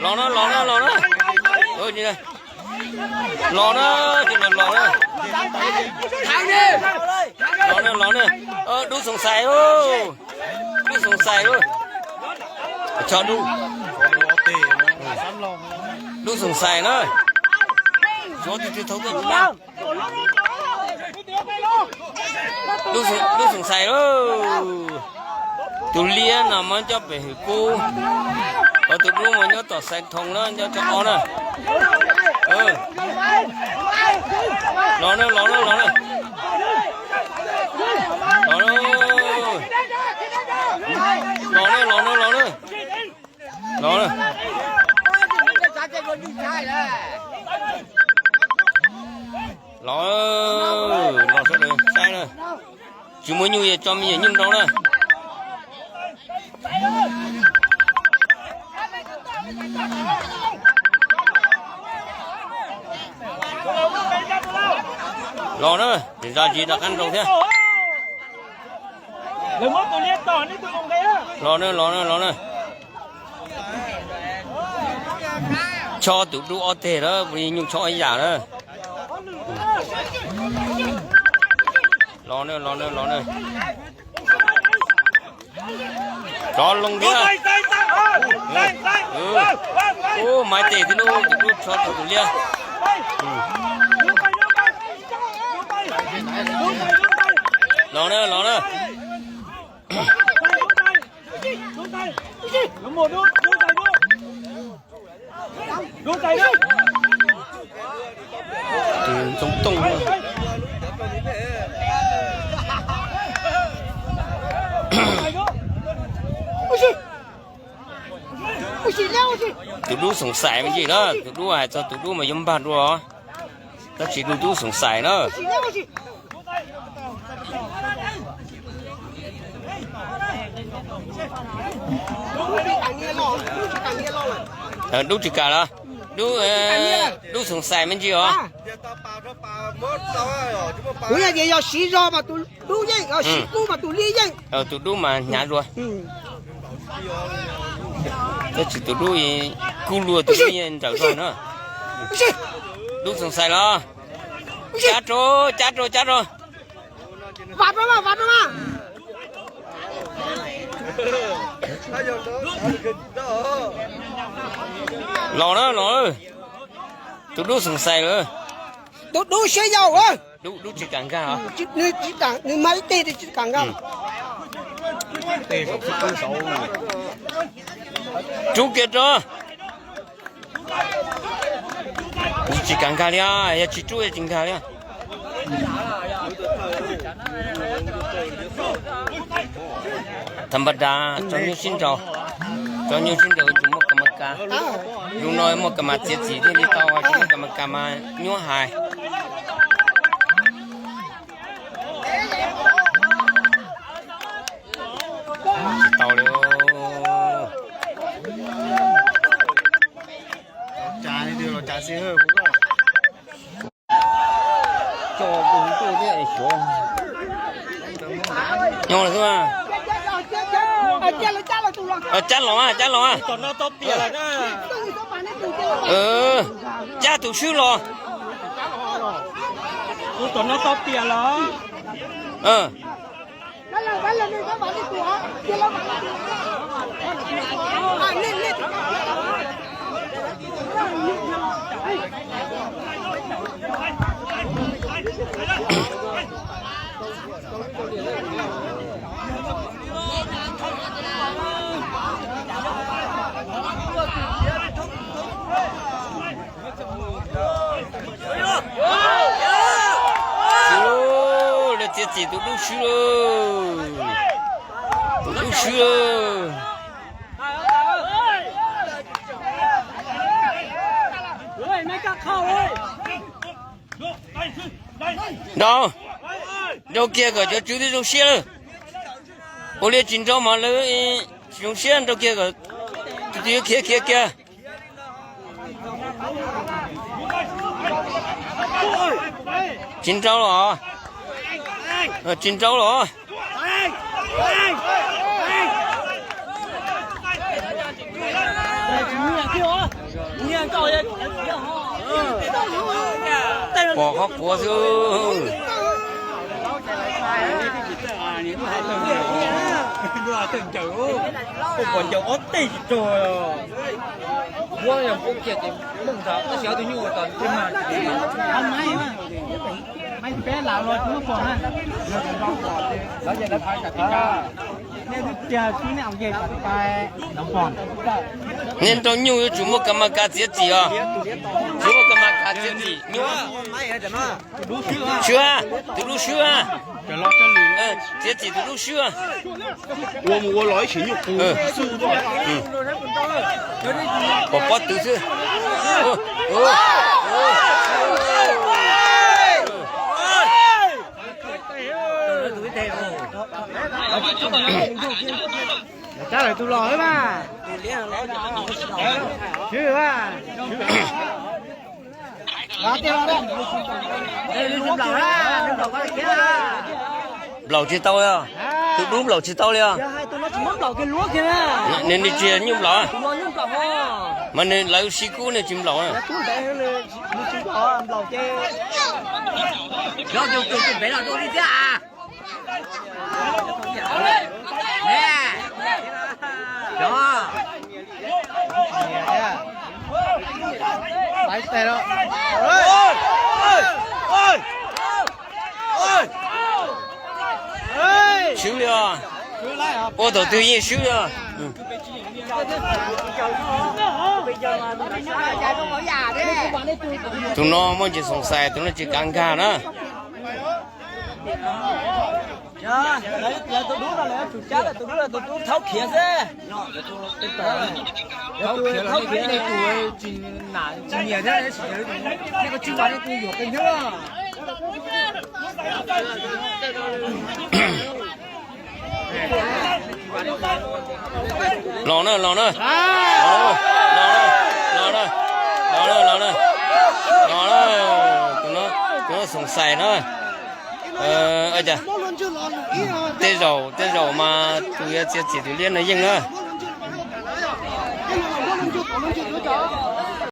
Los na, los na, los na. Los na, los na. Los na, los na. Dub Xoom Xais lauj. Dub Xoom Xais lauj. Tso Dub. Dub Xoom Xais na. Dub Xoom Xais lauj. Tus liab no mas nyob pem Hwm Kub, ho tus dub mas nyob tom Xais Thoo na, nyob tom ob na. Los na, los na, los na. Los na, los na, los na. Los na. Los, los sawv daws saib na. Tsis muaj nyuj es tso me nyuam nyuj nrau na. Los na, zam tsis rov qab nrau thiab. Los na, los na, los na. Chob tus dub ob teg lawm, nyuj chob ib yam lawm. Los na, los na, los na. Rov loo thiab. Ub, maiv tes thiab lauj, tus dub chob tau tus liab. Los na, los na. Tus Ntxoov Tooj. Tus dub Xoom Xais me ntsis na, tus dub hais txog tus dub mas yuav npag dua. Tab sis tus dub Xoom Xais na. Dub tsis kam los? Dub, dub Xoom Xais me ntsis os. Kuv yog tias yog siv zog mas tus dub yeej, yog siv kub mas tus liab yeej. Tus dub mas hnyav dua. Tab sis tus dub kub luaj, tus liab nrawm zog na. Dub Xoom Xais los? Cab rau, cab rau, cab rau. Los na, los. Tus dub Xoom Xais lawm. Tus dub siab yau. Dub, dub tsis kam nkag os. Nws mas ib teg tsis kam nkag. Rub kiag rau. Tsis kam nkag li, yog tsis rub tsis nkag li. Tham pa das, tso nyuj sib nraus, tso nyuj sib nraus tsis muaj kas mas kas. Lub no muaj kas mas txiav txim thiaj li tau, tsis muaj kas mas kas mas nyuaj hais. Tsis tau li. Nyob los xwb. Cab los, cab los. Cab tus swb los. Lawv txiav txim tus dub swb, tus dub swb. Nrau, nrau kiag kom cov tswv twb zoo siab lawm. Ua li tsis nrau mas lawv tsis zoo siab, nrau kiag kom tus twg yuav khiav khiav kiag. Tsis nrau los? Tsis nrau los? Pom qhov quav xwb. Pom ncaws ob teg tsis raug. Huab yog kuv kiag ces meej ntag, tab sis ob tug nyuj ua tom tej mag. Maiv peb lam los tsis muab pom na. Nej twb tiag xwb nej au yej tas tais. Nej nrog nyuj yuav tsum muaj kas mas kas txiav txim os. Tsis muaj kas mas kas txiav txim nyuj. Swb, tus dub swb. Txiav txim tus dub swb. Ua mus ua los ib sim nyuj qus xwb. Pom pob tw xwb. Cab lawm tus los xwb mas. Swb mas. Nplaum tsis tau li os. Tus dub nplaum tsis tau li os. Nws nws tsis yog nyuj nplaum. Mas nws lawv sib kub nws tsis nplaum. Swb li os. Ua thaum twg yeej swb li os. Tus no muaj ntsis xoom xais, tus no tsis kav nkag na. Los na, los na. Los na, los na. Los na, los na. Los na. Tus no, tus no xoom xais na. Tej zaum, tej zaum mas tus yuav txiav txim tus liab no yeej na.